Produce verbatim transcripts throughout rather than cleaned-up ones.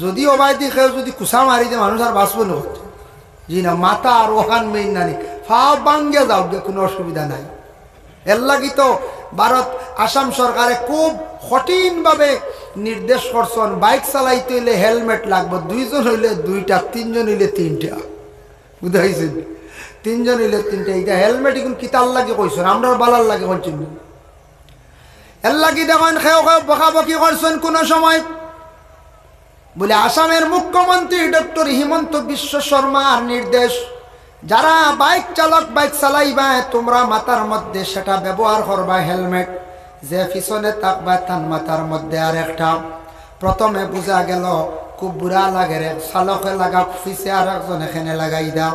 যদি অবায়দি কেউ যদি কুচা মারি দে, মানুষ আর বাঁচবো না। জি না, মাথা আর অখান মেইন নানি, ফাও ভাঙ্গিয়া যাউক গে, কুনু অসুবিধা নাই। এরলাগি তো ভারত, আসাম সরকারে খুব কঠিনভাবে নির্দেশ করছইন, বাইক চালাইতে অইলে হেলমেট লাগবো, দুইজন অইলে দুইটা, তিনজন অইলে তিনটা। বুঝাইছইন? তিনজন অইলে তিনটা। ইটা হেলমেট ইগুন কিতার লাগি কইছইন? আমরার বালার লাগি কইছইন নি? এরলাগি দেখইন কেউ কেউ বকাবকি করছইন কুনু সময়। বলে, আসামের মুখ্যমন্ত্রী ডক্টর হিমন্ত বিশ্ব শর্মার নির্দেশ, যারা বাইক চালক বাইক চালাইবায়, তোমরা মাথার মধ্যে সেটা ব্যবহার করবায় হেলমেট। যে পিছনে থাকবায় তার মাথার মধ্যে আরেকটা। প্রথমে বুঝা গেল, খুব বুরা লাগের, এক চালকে লাগাউক, পিছে আরেকজনে কেনে লাগাই দেয়।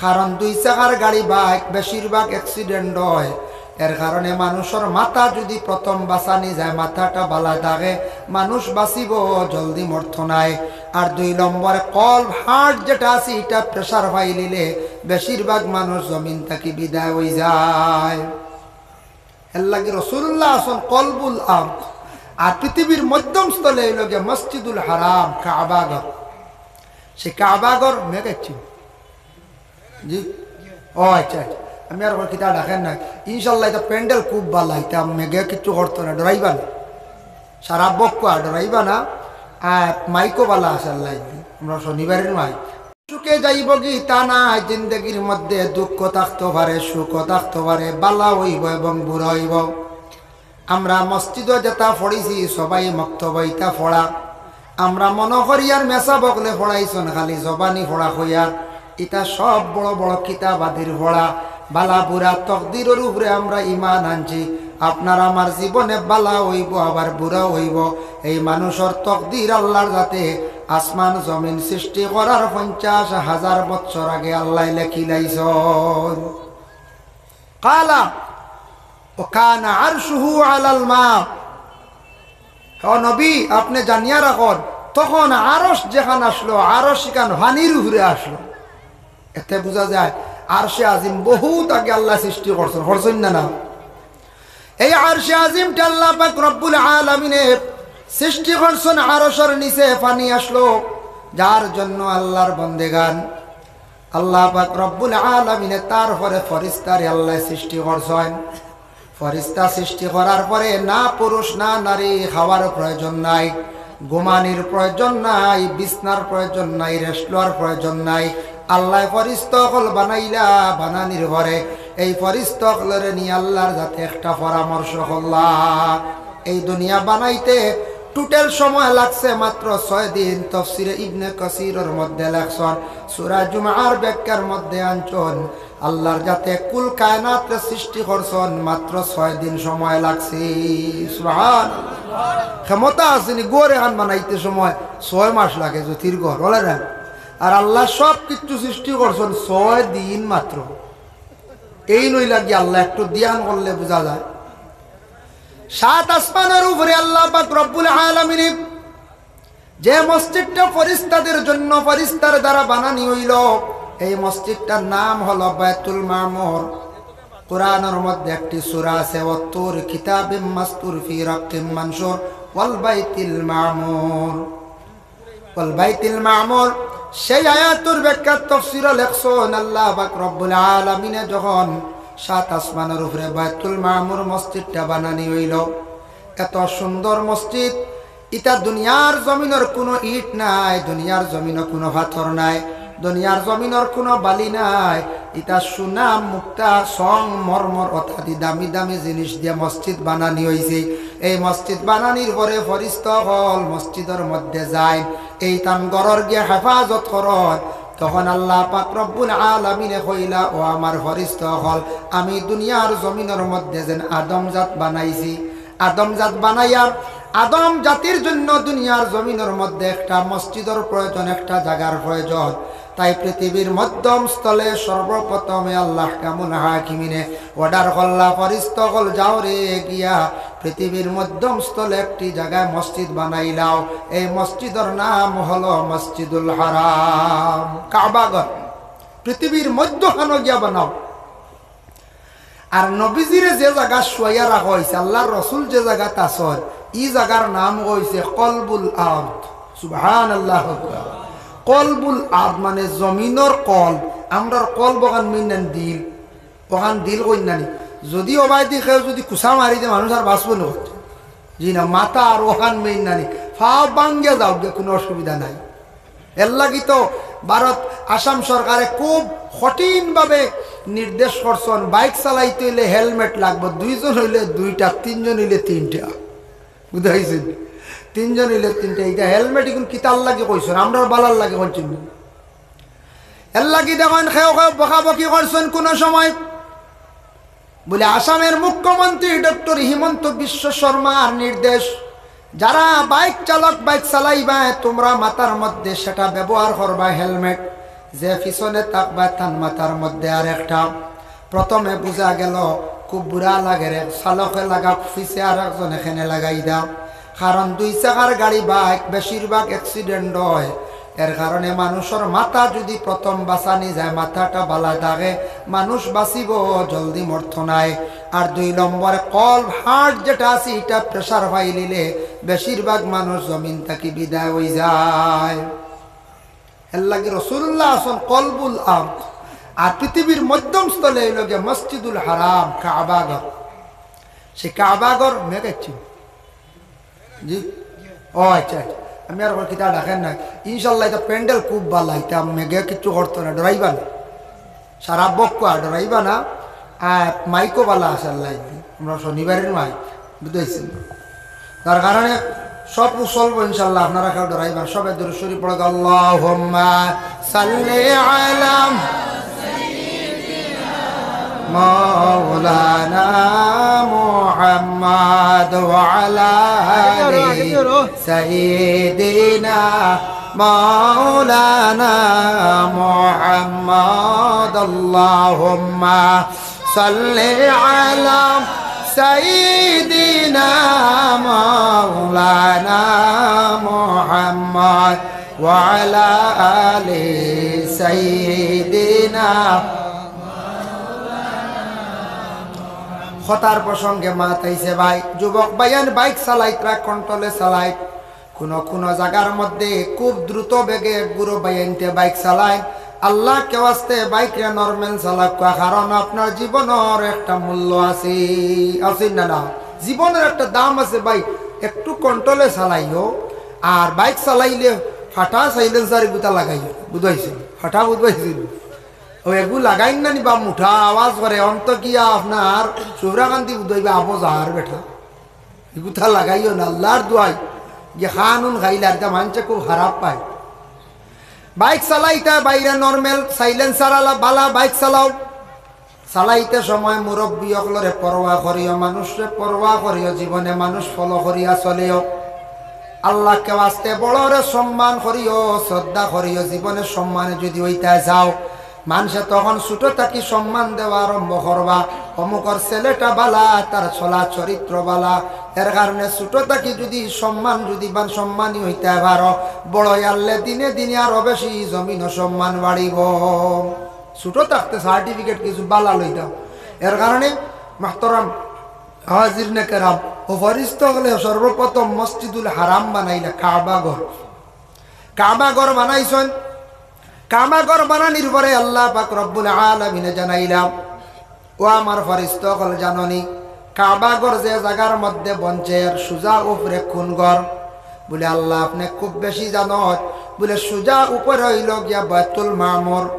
কারণ দুই চাকার গাড়ি বাইক বেশিরভাগ অ্যাক্সিডেন্ট অয়, এর কারণে মানুষর মাথা যদি প্রথম বাঁচানি যায়, মাথাটা বালা থাকে, মানুষ বাঁচিবো, জলদি মরতো নায়। আর দুই নম্বর, কলব, হার্ট যেটা আছে, ইটা প্রেশার পাইলিলে বেশিরভাগ মানুষ জমিন থাকি বিদায় অইযায়। এরলাগি রাসূলুল্লাহ আছইন কলবুল আরদ। আর পৃথিবীর মধ্যম স্থলে অইলো গিয়া মসজিদুল হারাম, কাবাঘর। সেই কাবাঘর মেঘে চিন জি। ও আচ্ছা, আচ্ছা। আমি আর ওর কিতা ডাকেন না। ইনশাল্লাহ, ইটা প্যান্ডেল খুব বালা, ইটা মেঘে কিচ্ছু করতো না, ডরাইবা না। সারা বক্কা ডরাইবা না। আর মাইকও বালা আছে, আল্লাহ। আমরা শনিবারের মাইক। সুখে যাইবগি তা নায়, জিন্দেগির মধ্যে দুঃখ থাকতো পারে, সুখও থাকতো পারে, বালা অইবো এবং বুরা অইবো। আমরা মসজিদো যেতা পড়ছি, সবাই মক্তবো ইতা পড়া। আমরা মনো করিয়ার মেসাব অকলে পড়াইছইন, খালি জবানি পড়া কইয়ার। ইতা সব বড় বড় কিতাবাদির পড়া। বালা বুরা তকদিরর উপরে আমরা ইমান আনছি। আপনার আমার জীবনে বালা অইবো, আবার বুরা অইবো। এই মানুষর তকদির আল্লাহর যাতে আসমান জমিন সৃষ্টি করার পঞ্চাশ হাজার বছর আগে আল্লায় লেখিলাইছইন। কালা, "ওয়া কানা আরশুহু আলাল মা।" ও নবী, আপনে জানিয়া রাখইন, তখন আরশ যেখান আছলো, আরশ ইখান পানির উপরে আছলো। এতে বুঝা যায়, আরশে আজিম বহুত আগে আল্লায় সৃষ্টি করছইন, করছইন না, না? এই আরশে আজিমটা আল্লাহ পাক রব্বুল আলামিনে সৃষ্টি করছইন, আরশর নিচে পানি আছলো, যার জন্য আল্লাহর বন্দেগান আল্লাহ পাক রব্বুল আলামিনে তার পরে ফিরিস্তারে আল্লায় সৃষ্টি করছইন। ফিরিস্তা সৃষ্টি করার পরে না পুরুষ না নারী, খাওয়ার প্রয়োজন নাই, ঘুমানির প্রয়োজন নাই, বিছনার প্রয়োজন নাই, রেস্ট লওয়ার প্রয়োজন নাই। আল্লায় ফিরিস্তা অকল বানাইলা, বানানির পরে এই ফিরিস্তা অকলরে নিয়া আল্লাহর যাতে একটা পরামর্শ করলা। এই দুনিয়া বানাইতে টোটাল সময় লাগছে মাত্র ছয় দিন। তফসিরে ইবনে কাসিরর মধ্যে লেখছইন, সূরা জুমার ব্যাখ্যার মধ্যে আনছইন, আল্লাহর যাতে কুল কায়নাতরে সৃষ্টি করছইন, মাত্র ছয় দিন সময় লাগছে। সুবহানাল্লাহ। ক্ষমতা আছে নি, ঘর এখান বানাইতে সময় ছয় মাস লাগে, জ্যোতির ঘর, বলে না? আর আল্লায় সব কিছু সৃষ্টি করছইন ছয় দিন মাত্র। এই নইলা কি আল্লাহ, একটু ধ্যান করলে বুঝা যায়। সাত আসমানর উপরে আল্লাহ পাক রব্বুল আলামিনে যে মসজিদটা ফিরিস্তাদের জন্য ফিরিস্তার দ্বারা বানানি অইলো, এই মসজিদটার নাম হলো বাইতুল মামুর। কোরআনর মধ্যে একটি সূরা আছে, "ওয়াত্তুর কিতাবিম মাসতুর ফি রাক্কিম মানশুর ওয়াল বাইতিল মামুর।" ওয়াল বাইতিল মামুর, সেই আয়াতর ব্যাখ্যা তফসিরো লেখছইন আল্লাহ পাক রব্বুল আলামিনে যখন সাত আসমানর উপরে বাইতুল মামুর মসজিদটা বানানি অইলো, এত সুন্দর মসজিদ, ইটা দুনিয়ার জমিনর কুনু ইট নাই, দুনিয়ার জমিনো কুনু পাথর নাই, দুনিয়ার জমিনর কুনু বালি নাই, ইটা সোনা, মুক্তা, সং, মরমর অতাদি দামি দামি জিনিস দিয়া মসজিদ বানানি অইছে। এই মসজিদ বানানির পরে ফিরিস্তা অকল মসজিদর মধ্যে যাইন, এইতান ঘরর গিয়া হেফাজত করইন। তখন আল্লাহ পাক রব্বুল আলামিনে কইলা, "ও আমার ফিরিস্তা অকল, আমি দুনিয়ার জমিনর মধ্যে যেন আদম জাত বানাইছি, আদম জাত বানাইয়া আদম জাতির জন্য দুনিয়ার জমিনর মধ্যে একটা মসজিদর প্রয়োজন, একটা জাগার প্রয়োজন।" তাই পৃথিবীর মধ্যম স্থলে সর্বপ্রথমে আল্লাহ আহকামুল হাকিমিনে অর্ডার করলা, "ফিরিস্তা অকল যাও রে, গিয়া পৃথিবীর মধ্যম স্থলে একটি জাগায় মসজিদ বানাইলাও। এই মসজিদর নাম হলো মসজিদুল হারাম, কাবাঘর। পৃথিবীর মধ্যখানো গিয়া বানাও।" আর নবীজিরে যে জাগাত শুয়াইয়া রাখা অইছে, আল্লাহর রসুল যে জাগাত আছইন, ই জাগার নাম অইছে কলবুল আরদ। সুবহানাল্লাহ। কলবুল আরদ মানে জমিনর কলব। আমরার কলব অখান মিন্নান দিল, অখান দিল কইন্নানি। যদি অবায়দি কেউ যদি কুচা মারি দে, মানুষ আর বাঁচবো না। জি না, মাথা আর অখান মিন্নানি, ফাও ভাঙ্গিয়া যাউক, কুনু অসুবিধা নাই। এরলাগি তো ভারত, আসাম সরকারে খুব কঠিনভাবে নির্দেশ করছইন, বাইক চালাইতে অইলে হেলমেট লাগবো, দুইজন অইলে দুইটা, তিনজন অইলে তিনটা। বুঝাইছেন? তিনজন অইলে তিনটা। ইটা হেলমেট ইগুন কিতার লাগি কইছইন? আমরার বালার লাগি কইছইন না। এরলাগি দেখইন কেউ কেউ বকাবকি করছইন কুনু সময়। বুলে আসামের মুখ্যমন্ত্রী ডক্টর হিমন্ত বিশ্ব শর্মার নির্দেশ, যারা বাইক চালক বাইক চালাইবায়, তুমরা মাথার মধ্যে সেটা ব্যবহার করবায় হেলমেট। যে পিছনে থাকবায় তান মাথার মধ্যে আরেকটা। প্রথমে বুঝা গেল খুব বুরা লাগের, এক চালকে লাগাউক, পিছে আরেকজনে কেনে লাগাই দেও। কারণ দুই চাকার গাড়ি বাইক বেশিরভাগ accident অয়, এর কারণে মানুষর মাথা যদি প্রথম বাঁচানি যায়, মাথাটা বালা থাকে, মানুষ বাঁচিবো, জলদি মরতো নায়। আর দুই নম্বর, কলব, heart যেটা আছে, ইটা pressure পাইলিলে বেশিরভাগ মানুষ জমিন থাকি বিদায় অইযায়। এরলাগি রাসুলুল্লাহ আছইন কলবুল আরদ। আর পৃথিবীর মধ্যম স্থলে অইলো গিয়া মসজিদুল হারাম, কাবাঘর। সেই কাবাঘর মেঘ আইছে। জি? ও আচ্ছা, আচ্ছা। আমি আর কিতা ডাকের না। ইনশাল্লাহ, ইটা প্যান্ডেল খুব বালা, ইটা মেঘে কিচ্ছু করতো না, ডরাইবা না। সারা বক্কা ডরাইবা না। আর মাইকও বালা আছে, আল্লাহ, আমরা শনিবারের মাইক, বুঝাইছেন? তার কারণে সব চলবো ইনশাল্লাহ, আপনারা কেউ ডরাইবা না। সবে দুরূদ শরীফ পড়ো, আল্লাহুম্মা সাল্লি আলা মাওলানা মুহাম্মদ ওয়া আলা আলি সাইয়্যিদিনা মাওলানা মুহাম্মদ। আল্লাহুম্মা সাল্লি আলা সাইয়্যিদিনা মাওলানা মুহাম্মদ ওয়া আলা আলি সাইয়্যিদিনা। কথার প্রসঙ্গে মাত আইছে ভাই, যুবক ভাইয়ান বাইক চালাইতরা, কন্ট্রোলে চালাইত। কুনু কুনু জাগার মধ্যে খুব দ্রুত বেগে এক গুরু ভাইয়াইন্তে বাইক চালাইন। আল্লাহকে ওয়াস্তে বাইকরে normal চালাউক্কা, কারণ আপনার জীবনর একটা মূল্য আছে, আছে না, না? জীবনর একটা দাম আছে ভাই, একটু কন্ট্রোলে চালাইও। আর বাইক চালাইলে ফাটা silencer গুতা লাগাইও, বুঝাইছি? ফাটা বুঝাইছি? ও এগু লাগাইন না নি বা মুঠা আওয়াজ করে, অন্ত গিয়া আপনার সুহরাকান্দি বুঝাইবা, আবো যার বেটা। ইগুতা লাগাইও না, আল্লাহর দোয়াই। যে কানুন খাইলে আর ইতা মানষে খুব খারাপ পায়। বাইক চালাইতা বাইরে normal, silencer আলা বালা বাইক চালাও। চালাইতে সময় মুরব্বি অকলরে পরোয়া করিও, মানুষরে পরোয়া করিও, জীবনে মানুষ follow করিয়া চলিও। আল্লাহকে ওয়াস্তে বড়রে সম্মান করিও, শ্রদ্ধা করিও। জীবনে সম্মানে যদি অইতা যাও, মানষে তখন ছোট থাকি সম্মান দেওয়া আরম্ভ করবা। অমুকর ছেলেটা বালা, তার চলা চরিত্র বালা, এর কারণে ছোট থাকি যদি সম্মান, যদি বান সম্মানী অইতা পারো, বড় অইলে দিনে দিনে আরো বেশি জমিনো সম্মান বাড়িবো। ছোট থাকতে certificate কিছু বালা লইতাম। এর কারণে মোহতরম হাজিরিনে কেরাম, ও ফরিস্তা অকলে সর্বপ্রথম মসজিদুল হারাম বানাইলা, কাবা ঘর। কাবা ঘর বানাইছইন। কাবা ঘর বানানির পরে আল্লাহ পাক রব্বুল আলামিনে জানাইলা, ও আমার ফরিস্তা অকল, জানো নি কাবা ঘর যে জাগার মধ্যে বনছে, এর সুজা উপরে কুন ঘর? বুলে, আল্লাহ, আপনে খুব বেশি জানইন। বুলে, সুজা উপরে অইলো গিয়া বায়তুল মামুর,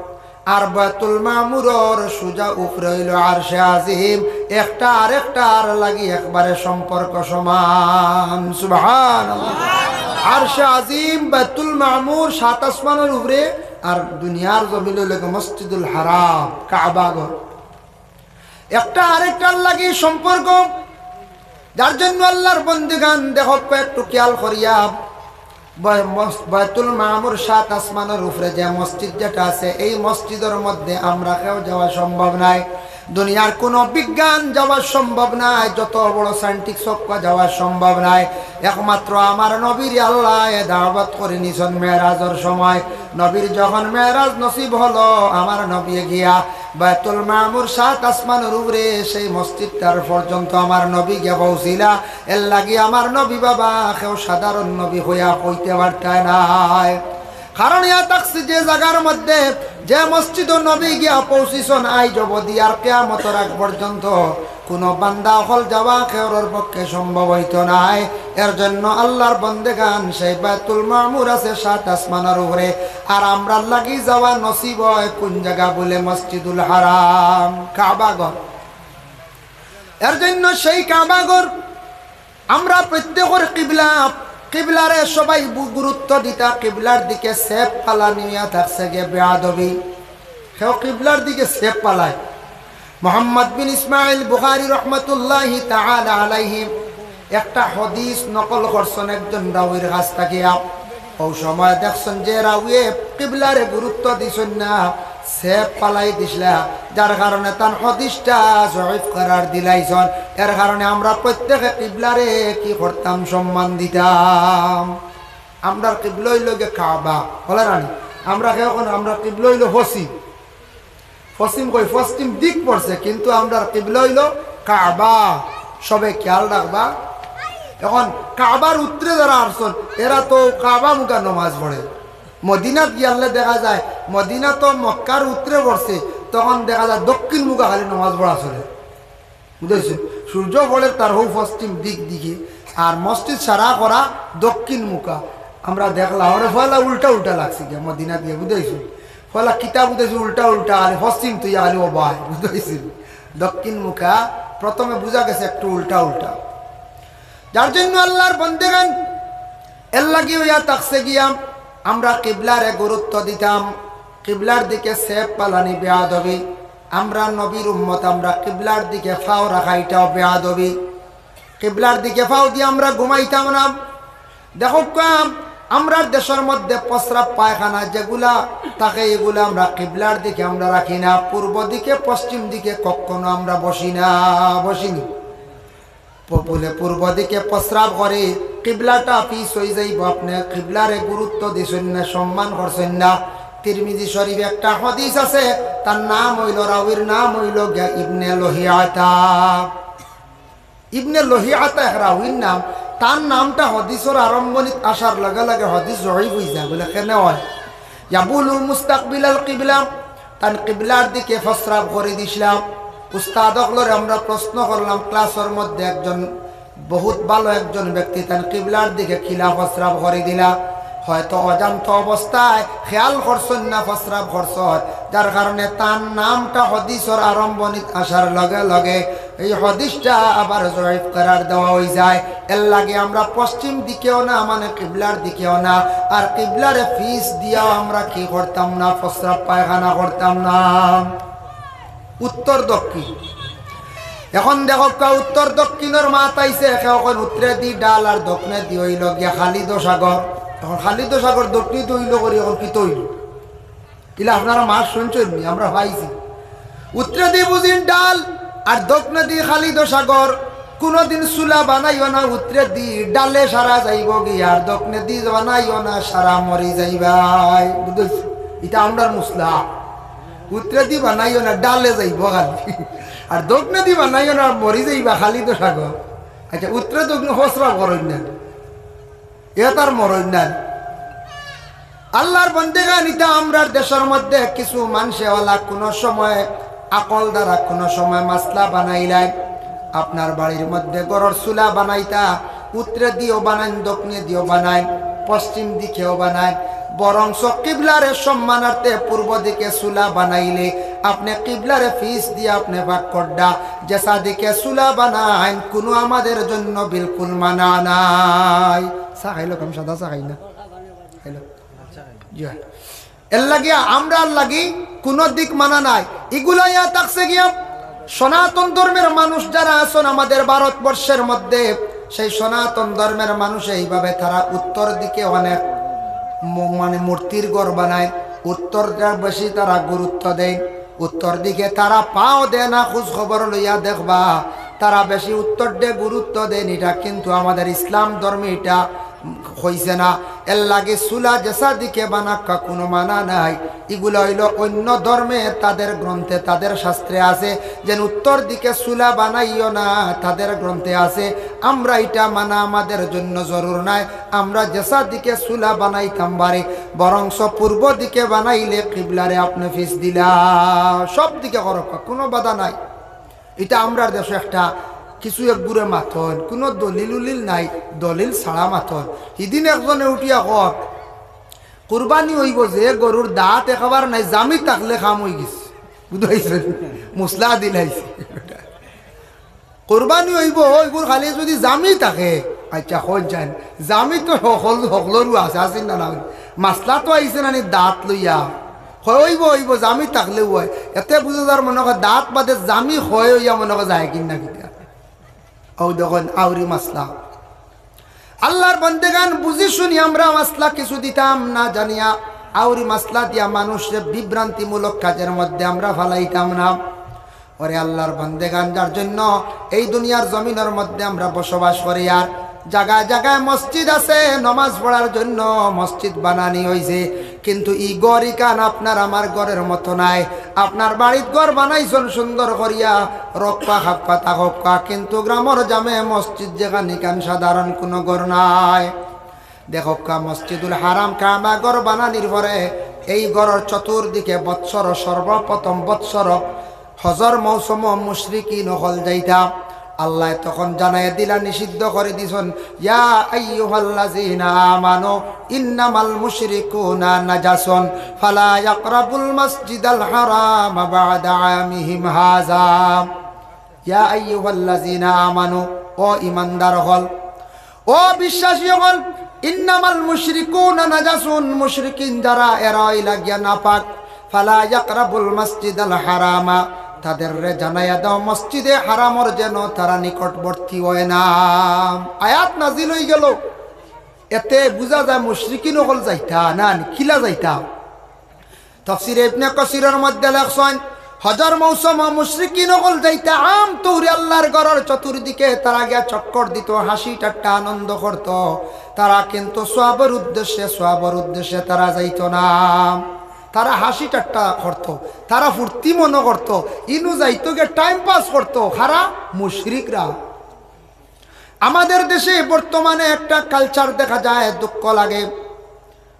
আর বায়তুল মামুরর সুজা উপরে অইলো আরশে আজিম, একটা আরেকটার লাগি একবারে সম্পর্ক সমান। সুবহানাল্লাহ। আরশে আজিম, বায়তুল মামুর, সাত আসমানর উপরে, আর দুনিয়ার জমিন অইলো গিয়া মসজিদুল হারাম, কাবা ঘর। একটা আরেকটার লাগি সম্পর্ক, যার জন্য আল্লাহর বন্দিগান দেখো, একটু খেয়াল করিয়া, ব-, মস-, বায়তুল মামুর সাত আসমানর উপরে যে মসজিদ যেটা আছে, এই মসজিদর মধ্যে আমরা কেউ যাওয়া সম্ভব নায়। দুনিয়ার কোনো বিজ্ঞান যাওয়া সম্ভব নায়, যত বড় সায়েন্টিস্ট হউক্কা যাওয়া সম্ভব নায়। একমাত্র আমার নবীর আল্লায় দাওয়াত করি নিছইন মেরাজর সময়। নবীর যখন মেরাজ নসিব হলো, আমার নবী গিয়া বায়তুল মামুর সাত আসমানর উপরে সেই মসজিদটার পর্যন্ত আমার নবী গিয়া পৌঁছিলা। এর লাগি আমার নবী বাবা কেউ সাধারণ নবী হইয়া কইতে পারতায় নায়। কারণ ইয়া থাকছে যে জাগার মধ্যে, যে মসজিদো নবী গিয়া পৌঁছিছইন, আইজ অবধি আর কিয়ামতর আগ পর্যন্ত কোনো বান্দা অকল যাওয়া কেউরর পক্ষে সম্ভব হইতো নায়। এর জন্য আল্লাহর বন্দেগান সেই বায়তুল মামুর আছে সাত আসমানর উপরে, আর আমরার লাগি যাওয়া নসিব হয় কোন জাগা বলে? মসজিদুল হারাম, কাবাঘর। এর জন্য সেই কাবাঘর আমরা প্রত্যেকর কিবলা, কিবলারে সবাই বু-, গুরুত্ব দিতা, কিবলার দিকে সেফ পালানি ইয়া থাকছে গিয়া বেয়াদবি। কেউ কিবলার দিকে সেফ পালায়। মোহাম্মদ বিন ইসমাইল বুখারী রহমতুল্লাহি তাআলা আলাইহি একটা হাদিস নকল করছইন একজন রাউির কাছ থাকিয়া। অউ সময় দেখছইন যে রাউিয়ে কিবলারে গুরুত্ব দিছইন না, সেফ পালাই দিছলা, যার কারণে তান হাদিসটা জয়ীফ করার দিলাইছইন। এর কারণে আমরা প্রত্যেকে কিবলারে কি করতাম? সম্মান দিতাম। আমরার কিবলা অইলো গিয়া কাবা, বলে রানি। আমরা কেউ এখন, আমরার কিবলা অইলো পশ্চিম। পশ্চিম কই? পশ্চিম দিক পড়ছে, কিন্তু আমরার কিবলা অইলো কাবা। সবে খেয়াল রাখবা। এখন কাবার উত্তরে যারা আছইন, এরা তো কাবা মুখা নমাজ পড়ে। মদিনাত গিয়ালে দেখা যায়, মদিনা তো মক্কার উত্তরে পড়ছে, তখন দেখা যায় দক্ষিণ মুখা খালি নমাজ পড়া চলে। বুঝাইছো? সূর্য পড়ে তার হউ পশ্চিম দিক দিকে, আর মসজিদ সারা করা দক্ষিণ মুখা। আমরা দেখলাম, আমরা পয়লা উল্টা উল্টা লাগছে গিয়া মদিনা দিয়া, বুঝাইছো? পয়লা কিতাব বুঝাইছি উল্টা উল্টা, আর পশ্চিম তুই আলি ও ভাই, বুঝাইছি? দক্ষিণ মুখা প্রথমে বুঝা গেছে একটু উল্টা উল্টা। যার জন্য আল্লাহর বন্দেগান এর লাগি হইয়া থাকছে গিয়া, আমরা কিবলারে গুরুত্ব দিতাম, কিবলার দিকে সেফ পালানি বেয়াদবি। আমরা নবীর উম্মত, আমরা কিবলার দিকে ফাও রাখা এটাও বেয়াদবি। কিবলার দিকে ফাও দিয়া আমরা ঘুমাইতাম না। দেখউক্কা, আমরার দেশর মধ্যে প্রস্রাব পায়খানা যেগুলা থাকে, এগুলা আমরা কিবলার দিকে আমরা রাখি না, পূর্ব দিকে, পশ্চিম দিকে কখনো আমরা বসি না, বসিনি। প-, বলে পূর্ব দিকে প্রস্রাব করে, কিবলাটা পিছ অই যাইবো, আপনে কিবলারে গুরুত্ব দিছইন না, সম্মান করছইন না। তিরমিজি শরীফ একটা হাদিস আছে, তার নাম অইলো, রাউির নাম অইলো গিয়া ইবনে লহিয়াতা। ইবনে লহিয়াতা এক রাউির নাম, তার নামটা হাদিসর আরম্ভণিত আসার লগে লগে হাদিস জয়ীফ অই যায়, বলে কেনে হয়? ইয়াবুলু মুস্তাকবিলাল কিবলা, তান কিবলার দিকে প্রস্রাব করি দিছলা। উস্তাদ অকলরে আমরা প্রশ্ন করলাম, ক্লাসর মধ্যে একজন বহুত ভালো একজন ব্যক্তি তান কিবলার দিকে কিলা প্রস্রাব করি দিলা। হয়তো অজান্ত অবস্থায় খেয়াল করছইন না প্রস্রাব করছইন, যার কারণে তান নামটা হাদিসর আরম্ভণিত আসার লগে লগে এই হাদিসটা আবার জয়ীফ করার দেওয়া অই যায়। এর লাগি আমরা পশ্চিম দিকেও না, মানে কিবলার দিকেও না, আর কিবলারে পিছ দিয়াও আমরা কি করতাম না? প্রস্রাব পায়খানা করতাম না। উত্তর দক্ষিণ। এখন দেখউক্কা, উত্তর দক্ষিণর মাত আইছে, কেউ কইন উত্তরেদি ডাল আর দক্ষিণেদি অইলো গিয়া খালিদ সাগর। এখন খালিদ সাগর দক্ষিণেদি অইলো করি, এখন কিতা অইলো? ইলা আপনারা মাত শুনছইন নি? আমরা পাইছি। উত্তরেদি বুঝিন ডাল আর দক্ষিণেদি খালিদ সাগর। কুনুদিন চুলা বানাইও না উত্তরেদি, ডালে সারা যাইবো গিয়া, আর দক্ষিণেদি বানাইও না, সারা মরি যাইবায়। বুঝাইছি? ইটা আমরার মুসলা। উত্তরেদি বানাইও না, ডালে যাইবো খালি। আর দক্ষিণেদি বানাইও না, মরি যাইবা, খালিদ সাগর। আচ্ছা, উত্তরে দক্ষিণে প্রস্রাব করইন না। এ তার মরণ নাই। আল্লাহর বন্দেগান, ইতা আমরার দেশর মধ্যে কিছু মানষে অলা কুনু সময় আকল দ্বারা কুনু সময় মাসলা বানাইলাইন। আপনার বাড়ির মধ্যে ঘরর চুলা বানাইতা, উত্তরেদিও বানাইন, দক্ষিণেদিও বানাইন, পশ্চিম দিকেও বানাইন। বরঞ্চ কিবলারে সম্মানার্থে পূর্ব দিকে চুলা বানাইলে আপনে কিবলারে পিছ দিয়া আপনে পাক করডা, যেসা দিকে চুলা বানাইন, কুনু আমাদের জন্য বিলকুল মানা নাই। চা খাইলো, আমি সাদা চা খাই না। খাইলো? জি অয়। এর লাগি আমরার লাগি কুনু দিক মানা নাই। ইগুলা ইয়া থাকছে গিয়া সনাতন ধর্মের মানুষ যারা আছইন আমাদের ভারতবর্ষের মধ্যে, সেই সনাতন ধর্মের মানুষ এইভাবে তারা উত্তর দিকে অনেক ম-, মানে মূর্তির ঘর বানায়, উত্তরটা বেশি তারা গুরুত্ব দেয়। উত্তর দিকে তারা পাও দেয় না, খোঁজ খবর লইয়া দেখবা, তারা বেশি উত্তর দে, গুরুত্ব দেয় না। ইটা কিন্তু আমাদের ইসলাম ধর্মে ইটা কইছে না। এর লাগি চুলা যেছা দিকে বানাউক্কা কুনু মানা নাই। ইগুলা অইলো অইন্য ধর্মে, তাদের গ্রন্থে, তাদের শাস্ত্রে আছে যে উত্তর দিকে চুলা বানাইও না, তাদের গ্রন্থে আছে। আমরা ইটা মানা আমাদের জন্য জরুর নাই। আমরা যেছা দিকে চুলা বানাইতাম পারি, বরঞ্চ পূর্ব দিকে বানাইলে কিবলারে আপনে পিছ দিলা, সব দিকে করউক্কা, কুনু বাধা নাই। ইটা আমরার দেশো একটা কিছু একগুরে মাতইন, কুনু দলিল উলিল নাই, দলিল ছাড়া মাতইন। হিদিন একজনে উঠিয়া কর, কুরবানি অইবো যে গরুর দাঁত একবার নাই, জামি থাকলে কাম অইগেছে, বুঝাইছে, মসলা দিলাইছে। কুরবানি অইবো, অইবো খালি যুদি জামি থাকে। আইচ্ছা, কইন চাইন, জামি তো হকল, হকলরউ আছে, আছে না, না? মাসলা তো আইছে না নি দাঁত লইয়া। কয়, অইবো, অইবো, জামি থাকলেউ অয়। এতে বুঝা যার মনো কয় দাঁত বাদে জামি অয় অইয়া মনো কয় যায় কিনা কিতা। অউ দেখইন, আউরি মাসলা। আল্লার বন্দেগান, বুঝি শুনি আমরা মাসলা কিছু দিতাম না জানিয়া, আউরি মাসলা দিয়া মানুষরে বিভ্রান্তিমূলক কাজের মধ্যে আমরা ফালাইতাম না। ওরে আল্লার বন্দেগান, যার জন্য এই দুনিয়ার জমিনর মধ্যে আমরা বসবাস করি, আর জাগায় জাগায় মসজিদ আছে, নমাজ পড়ার জন্য মসজিদ বানানি অইছে, কিন্তু ই ঘর ইখান আপনার আমার ঘরের মতো নায়। আপনার বাড়িত ঘর বানাইছইন সুন্দর করিয়া, রক্ষা খাপ্পা থাকউক্কা, কিন্তু গ্রামর জামে মসজিদ যেখান ইখান সাধারণ কুনু ঘর নায়। দেখউক্কা, মসজিদুল হারাম কাবা ঘর বানানির পরে এই ঘরর চতুর্দিকে বৎসর, সর্বপ্রথম বৎসর হজর মৌসমো মুশরিকিন অকল যাইতা। আল্লায় তখন জানাইয়া দিলা, নিষিদ্ধ করি দিছইন, "ইয়া আইয়ুহাল্লাযীনা আমানু ইন্নামাল মুশরিকুনা নাজাসুন ফালা ইয়াকরাবুল মাসজিদাল হারামা বা'দা আমিহিম হাযা।" ইয়া আইয়ুহাল্লাযীনা আমানু, ও ইমানদার অকল, ও বিশ্বাসী অকল, ইন্নামাল মুশরিকুনা নাজাসুন, মুশরিকিন যারা, এরা অইলা গিয়া নাপাক। ফালা ইয়াকরাবুল মাসজিদাল হারামা, তাদেররে জানাইয়া দেও মসজিদে হারামর যেন তারা নিকটবর্তী অয় না। আয়াত নাজিল অইগেলো, এতে বুঝা যায় মুশরিকিন অকল যাইতা না, কিলা যাইতা। তফসিরে ইবনে কাসিরর মধ্যে লেখছইন, হজর মৌসমো মুশরিকিন অকল যাইতা আম তৌরে আল্লার ঘরর চতুর্দিকে, তারা গিয়া চক্কর দিতো, হাসি ঠাট্টা আনন্দ করতো। তারা কিন্তু সওয়াবর উদ্দেশ্যে, সওয়াবর উদ্দেশ্যে তারা যাইতো না। তারা হাসি ঠাট্টা করতো, তারা ফুর্তি মনো করতো, ইনু যাইতো গিয়া time pass করতো। কারা? মুশরিকরা। আমাদের দেশে বর্তমানে একটা culture দেখা যায়, দুঃখ লাগে।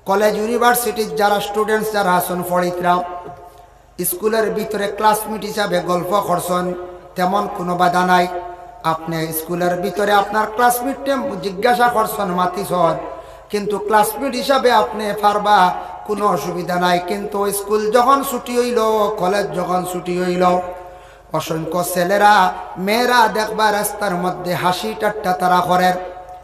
কলেজ ইউনিভার্সিটির যারা students যারা আছইন, পড়িতরা, স্কুলর ভিতরে classmate হিসাবে গল্প করছইন, তেমন কুনু বাধা নাই। আপনে স্কুলর ভিতরে আপনার classmate-রে জিজ্ঞাসা করছইন, মাতিছইন, কিন্তু classmate হিসাবে আপনে পারবা, কুনু অসুবিধা নাই। কিন্তু স্কুল যখন ছুটি অইলো, কলেজ যখন ছুটি অইলো, অসংখ্য ছেলেরা, মেয়েরা দেখবা রাস্তার মধ্যে হাসি ঠাট্টা তারা করের,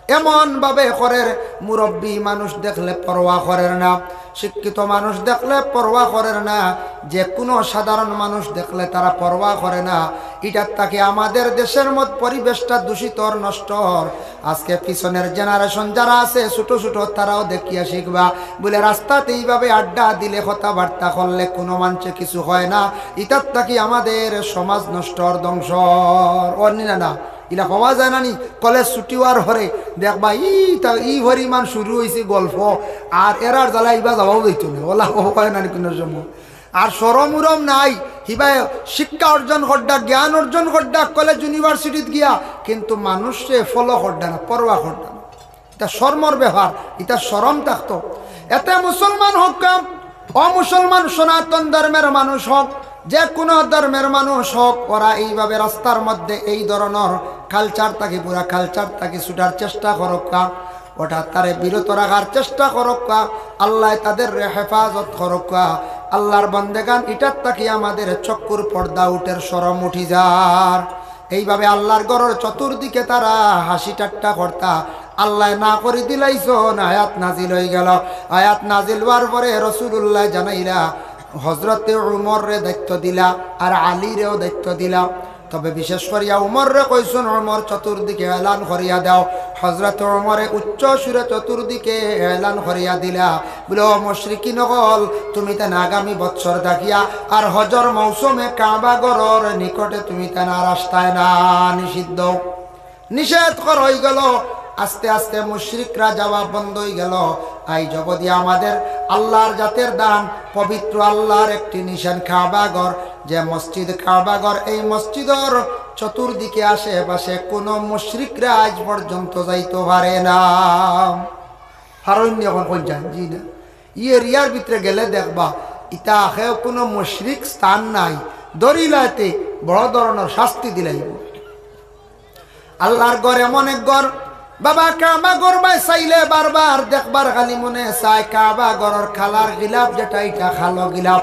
এমন ভাবে করের, মুরব্বি মানুষ দেখলে পরোয়া করের না, শিক্ষিত মানুষ দেখলে পরোয়া করের না, যে কুনু সাধারণ মানুষ দেখলে তারা পরোয়া করে না। ইটার থাকি আমাদের দেশের মত পরিবেশটা দূষিত অর, নষ্ট অর। আজকে পিছনের generation যারা আছে ছোট ছোট, তারাও দেখিয়া শিখবা। বুলে রাস্তাত এইভাবে আড্ডা দিলে, কথাবার্তা করলে কুনু মানষে কিছু কয় না। ইতার থাকি আমাদের সমাজ নষ্ট অর, ধ্বংস অর, অর নি না? না, ইলা পাওয়া যায় না নি? কলেজ ছুটি অওয়ার পরে দেখবা, ই তা, ই পরিমাণ শুরু অইছে গল্প, আর এরার জ্বালা ইবা যাওয়াও যাইতো না, অলা অয় না নি কুনু সময়। আর শরম উরম নাই, হিবায় শিক্ষা অর্জন করডা, জ্ঞান অর্জন করডা, কলেজ ইউনিভার্সিটিত গিয়া, কিন্তু মানুষরে follow করডা না, পরোয়া করডা না। ইতা শরমর ব্যাপার, ইতা শরম থাকতো। এতে মুসলমান হউক্কা, অমুসলমান সনাতন ধর্মের মানুষ হউক, যে কুনু ধর্মের মানুষ হউক, ওরা এইভাবে রাস্তার মধ্যে এই ধরনর culture থাকি, বুরা culture থাকি ছুটার চেষ্টা করউক্কা, ওটা তারে বিরত রাখার চেষ্টা করউক্কা। আল্লায় তাদেররে হেফাজত করউক্কা। আল্লার বন্দেগান, ইটার থাকি আমাদের চক্ষুর পর্দা উঠের, শরম উঠি যার। এইভাবে আল্লার ঘরর চতুর্দিকে তারা হাসি ঠাট্টা করতা, আল্লায় না করি দিলাইছইন, আয়াত নাজিল অইগেলো। আয়াত নাজিল অওয়ার পরে রাসুলুল্লায় জানাইলা, হজরতে উমররে দায়িত্ব দিলা, আর আলীরেও দায়িত্ব দিলা। তবে বিশেষ করিয়া উমররে কইছইন, "উমর, চতুর্দিকে এলান করিয়া দেও।" হযরত উমরে উচ্চ সুরে চতুর্দিকে এলান করিয়া দিলা, বলে, "ও মুশরিকিন অকল, তুমি তান আগামী বৎসর থাকিয়া আর হজর মৌসুমে কাবা ঘরর নিকটে তুমি তান আর আসতায় না, নিষিদ্ধ।" নিষেধ করা অইগেল। আস্তে আস্তে মুশরিকরা যাওয়া বন্ধ অইগেল। আইজ অবধি আমাদের আল্লাহর জাতের দান, পবিত্র আল্লাহর একটি নিশান কাবা ঘর, যে মসজিদ কাবা ঘর, এই মসজিদর চতুর্দিকে আশেপাশে কোনো মুশরিকরা আইজ পর্যন্ত যাইতো পারে না। আর অন্য অখন কই যাইন, জি না। ই এরিয়ার ভিতরে গেলে দেখবা, ইতা কেউ কোনো মুশরিক স্থান নাই, ধরিলাইতে বড় ধরনর শাস্তি দিলাইবো। আল্লাহর ঘর এমন এক ঘর, বাবা, কাবা ঘর বায় চাইলে বারবার দেখবার খালি মনে চায়। কাবা ঘরর কালার গিলাফ যেটা, ইটা কালো গিলাফ।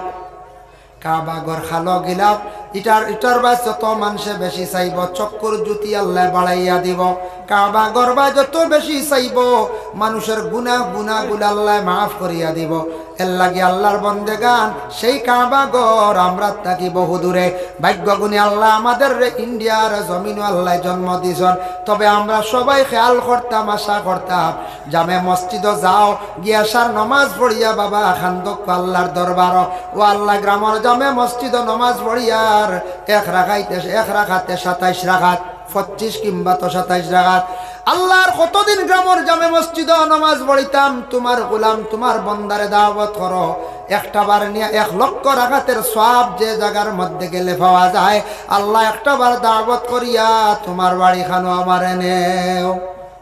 কাবা ঘর কালো গিলাফ, ইটার, ইটার বায় যত মানষে বেশি চাইবো, চক্ষুর জ্যোতি আল্লায় বাড়াইয়া দিবো। কাবা ঘর বায় যত বেশি চাইবো, মানুষর গুনা, গুনাগুলা আল্লায় মাফ করিয়া দিবো। এর লাগি আল্লাহর বন্দেগান, সেই কাবা ঘর আমরার থাকি বহু দূরে। ভাগ্য গুণে আল্লায় আমাদেররে ইন্ডিয়ার জমিনো আল্লায় জন্ম দিছইন। তবে আমরা সবাই খেয়াল করতাম, আশা করতাম, জামে মসজিদো যাও, গিয়া এশার নমাজ পড়িয়া বাবা কান্দো আল্লাহর দরবারো, "ও আল্লাহ, গ্রামর জামে মসজিদো নমাজ পড়িয়ার এক রাকাইতে, এক রাকাতে সাতাইশ রাকাত।" পঁচিশ কিংবা তো সাতাইশ রাকাত। আল্লাহর কতদিন গ্রামর জামে মসজিদো নমাজ পড়িতাম, তুমার গোলাম, তুমার বন্দারে দাওয়াত করো। একটা বার নিয়া এক লক্ষ রাকাতের সওয়াব যে জাগার মধ্যে গেলে পাওয়া যায়, আল্লাহ একটা বার দাওয়াত করিয়া তুমার বাড়িখানো আমারে নেও।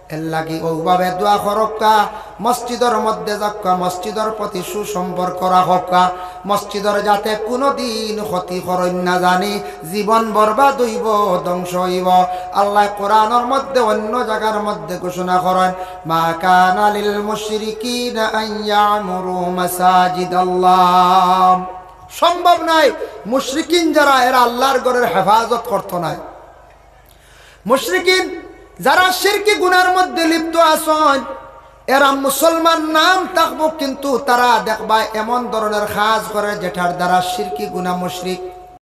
এর লাগি অউভাবে দোয়া করউক্কা, মসজিদর মধ্যে যাউক্কা, মসজিদর প্রতি সুসম্পর্ক রাখউক্কা, মসজিদর যাতে কুনুদিন ক্ষতি করইন না জানি, জীবন বরবাদ অইবো, ধ্বংস অইবো। আল্লায় কোরআনর মধ্যে অন্য জাগার মধ্যে ঘোষণা করইন, "মা কানা লিল মুশরিকিনা আন ইয়ামুরু মাসাজিদাল্লাহ।" সম্ভব নায়, মুশরিকিন যারা, এরা আল্লাহর ঘরর হেফাজত করতো নায়। মুশরিকিন যারা শিরকি গুনার মধ্যে লিপ্ত আছইন, এরা মুসলমান নাম থাকবো, কিন্তু তারা দেখবা এমন ধরনর কাজ করে যেটার দ্বারা শিরকি গুনা, মুশরিক।